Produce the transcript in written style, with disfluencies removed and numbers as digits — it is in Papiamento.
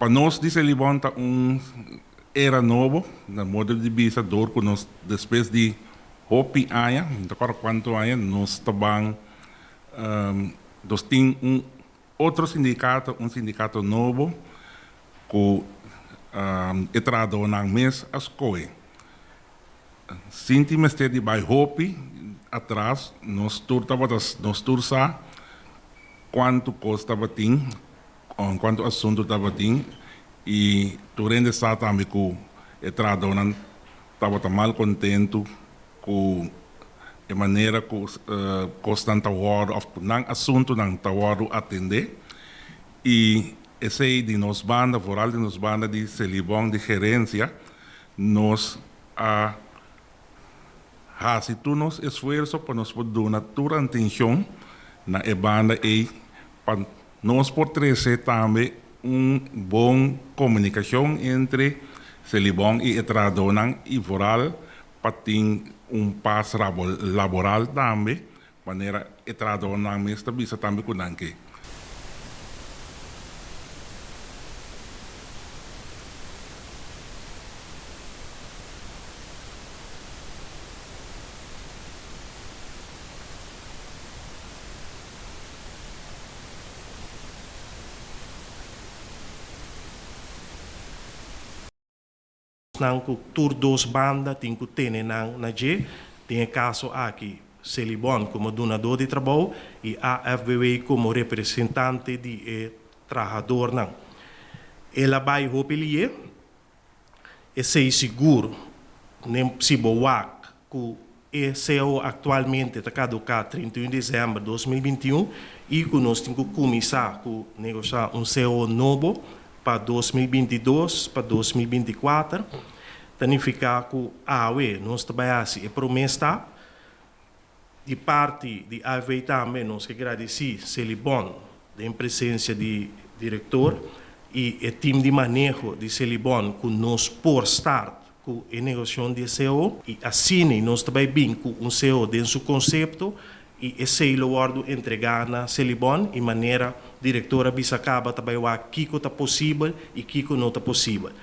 Pa nos di Selibon ta un era nobo, na modo di bisa dor ku nos despues di hopi aña, mi no ta kòrda kuantu aña, nos ta ban nos tin un otro sindikato, un sindikato nobo ku e trahadónan mes a skohe. Sin tin mester di bai hopi atras, nos tur tabata nos tur sa kuantu kos tabatin, kuantu asuntu tabatin i tur hende sa tambe ku e trahadónan tabata mal kontentu ku e manera ku kosnan ta wòrdu òf ku nan asuntunan ta wòrdu atendé i esei di nos banda, foral di nos banda di Selibon di gerensia, nos a hasi tur nos esfuerso pa nos por duna tur antenshon na e banda ei pa nos por trese tambe un bon komunikashon entre Selibon i e trahadónan i foral pa tin un pas laboral tambe, manera e trahadónan mes ta bisa tambe ku nan ke. Nan ku tur dos banda tin ku tene nan na dje, den e kaso aki Selibon komo dunadó di trabou i AFBW komo representante di e trahadornan. El a bai hopi lié, esei sigur si bo wak ku e cao aktualmente ta kaduká 31 desèmber 2021 i ku nos tin ku kuminsá ku negoshá un cao nobo pa 2022 pa 2024, ta nifiká ku awe nos ta bai hasi e promé stap. Di parti di AFB tambe nos ke gradisí Selibon den presensia di direktor i e tim di maneho di Selibon ku nos por start ku e negoshon di e cao i asina nos ta bai bin ku un cao den su konsepto i esei lo wòrdu entregá na Selibon i manera direktor a bisa kaba ta bai wak kiko ta posibel i kiko no ta posibel.